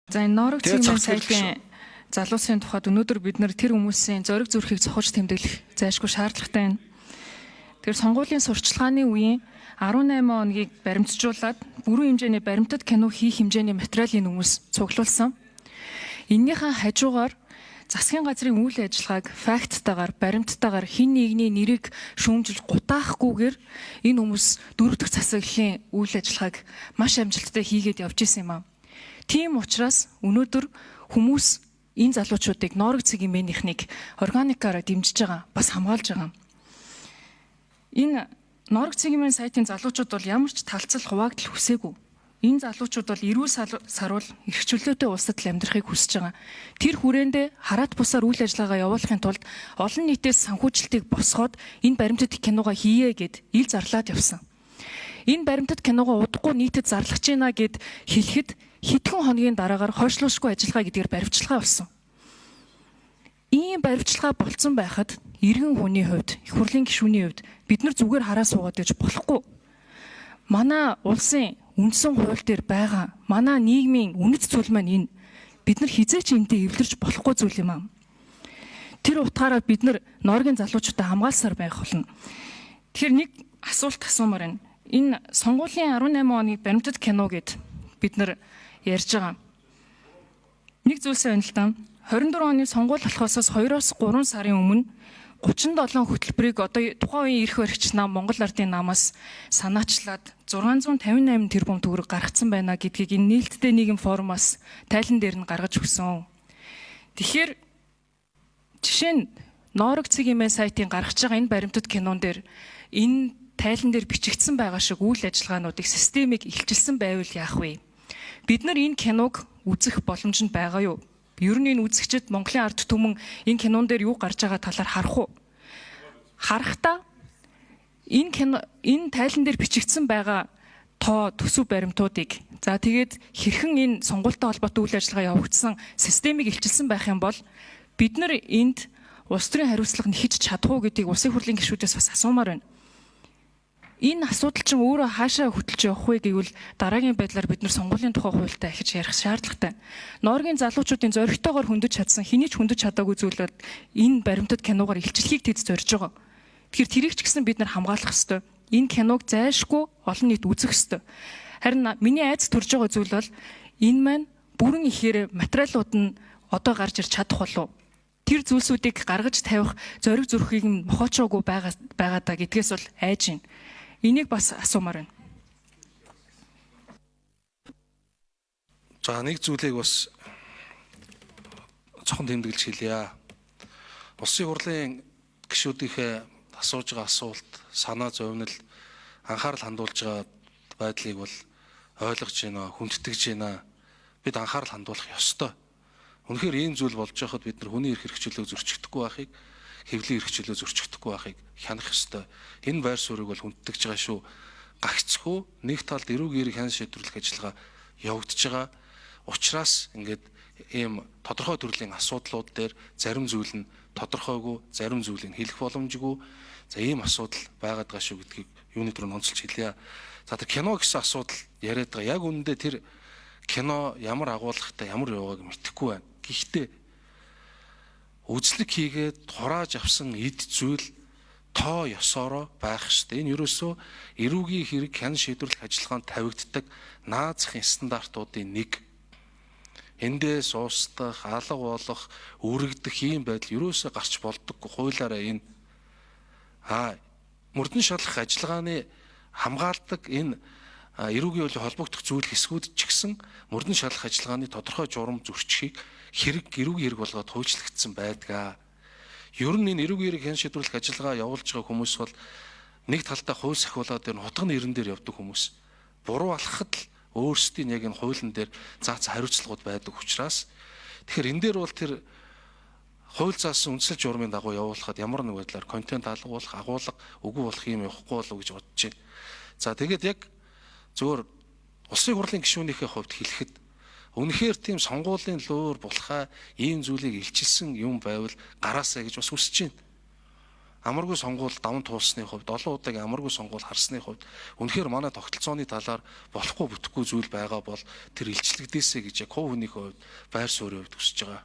За, энэ Ноорог Тэгээд цэгийн цогцлог сайтын залуусын тухайд өнөөдөр бид нэр тэр хүмүүсийн зориг зүрхийг цохож тэмдэглэх зайлшгүй шаардлагатай байна. Тэр сонгуулийн сурчлагын үеийн 18 оногийг баримтжуулаад бүрэн хэмжээний баримтат кино хийх хэмжээний материалын хүмүүс цуглуулсан. Эннийхэн хажуугаар засгийн газрын үйл ажиллагааг факттайгаар, баримттайгаар хэн нэгний нэрийг шүүмжил гутаахгүйгээр энэ хүмүүс дөрөв дэх засаглалын үйл ажиллагааг маш амжилттай хийгээд явж исэн юм аа. Тийм учраас өнөөдөр хүмүүс энэ залуучуудыг Ноорог цэгийн мэнийхнийг органикаараа дэмжиж байгаа, бас хамгаалж байгаа. Энэ Ноорог цэгийн мэн сайтын залуучууд бол ямар ч талцал хуваагдал хүсээгүй. Энэ залуучууд бол эрүүл саруул эрх чөлөөтэй улсад л амьдрахыг хүсэж байгаа. Тэр хүрээндээ хараат бусаар үйл ажиллагаагаа явуулахын тулд олон нийтээс санхүүжилтийг босгоод энэ баримтат киногоо хийе гэд ил зарлаад явсан. Энэ баримтат киногоо удахгүй нийтэд зарлах гэж байна гэд хэлэхэд хэдхэн хоногийн дараагаар хойшлуушгүй ажиллагаа гэдгээр баривчилгаа болсон. Ийм баривчилгаа болцсон байхад иргэн хүний хувьд, их хурлын гишүүний хувьд бид нар зүгээр хараа суугаад байж болохгүй. Манай улсын үндсэн хууль дээр байгаа манай нийгмийн үнэт зүйл маань энэ. Бид нар хизээч энтэй эвлэрч болохгүй зүйл юм аа. Тэр утгаараа бид нар Нооргийн залуучуудаа хамгаалсаар байх болно. Тэгэхээр нэг асуулт асуумаар байна. Энэ сонгуулийн 18 оны баримтат кино гэд бид нар ярьж байгаа. Нэг зүйлс байна л да. 24 оны сонгуул болохоос 2-оос 3 сарын өмнө 37 хөтөлбөрийг одоо тухайн үеийн эрх баригч нам Монгол Ардын намаас санаачлаад 658 тэрбум төгрөг гаргацсан байна гэдгийг энэ нээлттэй нийгэм форумаас тайлан дээр нь гаргаж өгсөн. Тэгэхээр жишээ нь Ноорог цэгийн мэн сайтын гаргаж байгаа энэ баримтат кинон дээр энэ тайлан дээр бичигдсэн байгаа шиг үйл ажиллагаануудыг системийг илчилсэн байвал яах вэ? Бид нар энэ киног үзэх боломж нь байгаа юу? Ер нь энэ үзэгчид Монголын ард түмэн энэ кинон дээр юу гарч байгаа талаар харах уу? Харахтаа энэ кино энэ тайлан дээр бичигдсэн байгаа тоо төсөв баримтуудыг за тэгээд хэрхэн энэ сонгуультай холбоотой үйл ажиллагаа явагдсан системийг илчилсэн байх юм бол бид нар энд улс төрийн хариуцлага нэхэж чадах уу гэдгийг улсын хурлын гишүүдээс бас асуумаар байна. Энэ асуудал чинь өөрөө хаашаа хөтөлж явах вэ гэвэл дараагийн байдлаар бид нар сонгуулийн тухай хуультай ахиж ярих шаардлагатай. Нооргийн залуучуудын зоригтойгоор хөндөж чадсан хэний ч хөндөж чадаагүй зүйл бол энэ баримтат киногоор илчлэхийг тэд зорж байгаа. Тэгэхээр тэрийг ч гэсэн бид нар хамгаалах ёстой. Энэ киног зайлшгүй олон нийт үзэх ёстой. Харин миний айц төрж байгаа зүйл бол энэ маань бүрэн ихээр материалууд нь одоо гарч ирч чадах болов уу? Тэр зүйлсүүдийг гаргаж тавих зориг зүрхийг нь мохоочоогүй байгаа байгаа даа гэдгээс бол айж байна. Энийг бас асуумаар байна. За, нэг зүйлийг бас цохон тэмдэглэж хэлье. Улсын хурлын гишүүдийнхээ асууж байгаа асуулт, санаа зовнил, анхаарал хандуулж байгаа байдлыг бол ойлгож байна, хүндэтгэж байна. Бид анхаарал хандуулах ёстой. Үнэхээр ийм зүйл болж байхад бид нар хүний эрх хэрэгчлөө зөрчигдөхгүй байхыг, хэвлийн эрх чөлөө зөрчигдөхгүй байхыг хянах ёстой. Энэ байр суурийг бол хүндэтгэж байгаа шүү. Гагцхүү нэг талд эрүүг эрэг хян шийдвэрлэх ажиллагаа явагдаж байгаа. Учираас ингээд ийм тодорхой төрлийн асуудлууд дээр зарим зүйл нь тодорхойгүй, зарим зүйлийг хэлэх боломжгүй. За, ийм асуудал байгаад байгаа шүү гэдгийг юуны түрүүнд онцолж хэлье. За, тэр кино гэсэн асуудал яриад байгаа. Яг үнэндээ тэр кино ямар агуулгатай, ямар явааг мэдэхгүй байна. Гэхдээ үзлэг хийгээд хурааж авсан эд зүйл тоо ёсоороо байх шүү дээ. Энэ ерөөсөө эрүүгийн хэрэг хян шийдвэрлэх ажиллагаанд тавигддаг наазахын стандартуудын нэг. Эндээс уустах, алга болох, үрэгдэх ийм байдал ерөөсөө гарч болдоггүй хуулиараа энэ мөрдөн шалах ажиллагааны хамгаалдаг энэ эрүүгийн хуулийн холбогдох зүйл хэсгүүд ч гэсэн мөрдөн шалах ажиллагааны тодорхой журам зөрчихийг хэрэг эрүүгийн хэрэг болгоод хуульчлагдсан байдаг. Ер нь энэ эрүүгийн хэрэг хэн шийдвэрлэх ажиллагаа явуулж байгаа хүмүүс бол нэг талдаа хууль сахиулаад тэр хутганы эрен дээр явдаг хүмүүс. Буруу алхахад л өөрсдийн яг энэ хуулийн дээр заац хариуцлагууд байдаг учраас тэгэхээр энэ дээр бол тэр хууль заасан үндсэл журмын дагуу явуулахад ямар нэг байдлаар контент алга болох, агуулга үгүй болох юм явахгүй болов гэж бодож байна. За, тэгээд яг зөвөр улсын хурлын гишүүнийхээ хувьд хэлэхэд үнэхээр тийм сонгуулийн луур булхаа ийм зүйлийг илчилсэн юм байвал гараасаа гэж бас хүсэж байна. Амаргүй сонгуул даван туулсны хувьд, олон удаагийн амаргүй сонгуул харсны хувьд үнэхээр манай тогтолцооны талаар болохгүй бүтэхгүй зүйл байгаа бол тэр илчлэгдээсэй гэж яг хувь хүнийхээ хувьд, байр суурийн хувьд хүсэж байгаа.